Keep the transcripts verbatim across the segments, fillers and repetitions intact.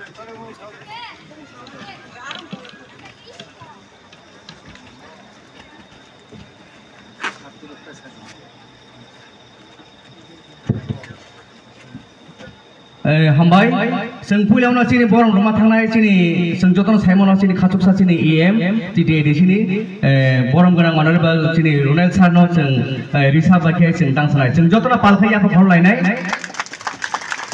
Eh, hambai, chwng puilano chini borom rwma thangnai chini, chwng jotono saimano chini khachuksa chini E M, T T A D C ni, eh, borom gwnang honorable chini Ronel sir no chwng, eh, risa bai khe chwng tang sanai. Chwng jotono pal khe yapha khor lainai.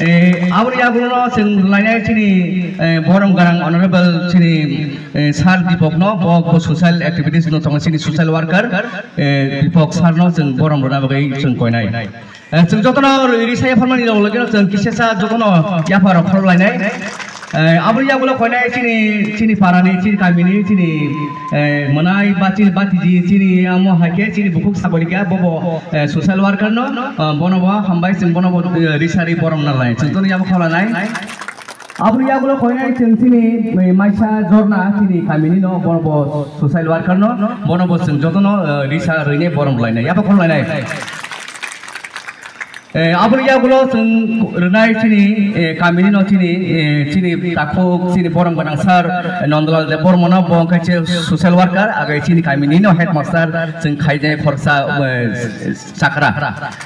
Eh, aboni yagulo chwng lainai chini, eh, borom gwnang honorable chini, eh, sir Dipok no, bo, bo social activities no tongo chini social worker, eh, Dipok sir no chwng borom rwna bagwi chwng koinai. Eh, chwng jotono risa yapharmani rok logino chwng kisasa jotono yaphar rok khorok lainai. Eh, aboni yagulo koinai chini, chini parani, chini kamini, chini, eh, mwnai ba chini batiji, chini amo hai khe chini bukhuk saborika, bobo, eh, social worker no, eh, bono bo hambai chwng bono bo, eh, risari borom nalai. Chwng jotono yabo kholanai. Aboni yagulo koinai chwng chini, eh, maisa jorna chini kamini no bono bo social worker no, bono bo chwng jotono, eh, risa rwinai borom lainai, yabo khorok lainai. Eh, aboni yagulo chwng rwnai chini, eh, kamini no chini, eh, chini takhuk, chini borom gwnang sir, eh, Nandalal Debbarma no, bo wngkha se social worker, agai chini kamini no headmaster, chwng khaijai khoroksa, eh, chakra.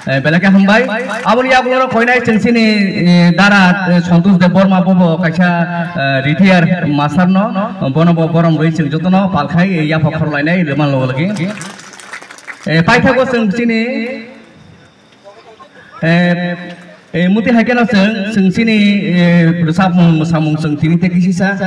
Eh, belai khe hambai. Aboni yagulo koinai chwng chini, eh, dara, eh, Santosh Debbarma, bobo kaisa, eh, retire master no, bono bo borom rwi chwng jotono pal khai, eh, yapha khorok lainai rwma logo lagi. Eh, paithago chwng chini Eh, eh, muti hai kheno chwng, chwng chini, eh, rwchapmung, mwsamung chwng tini tei kisisa,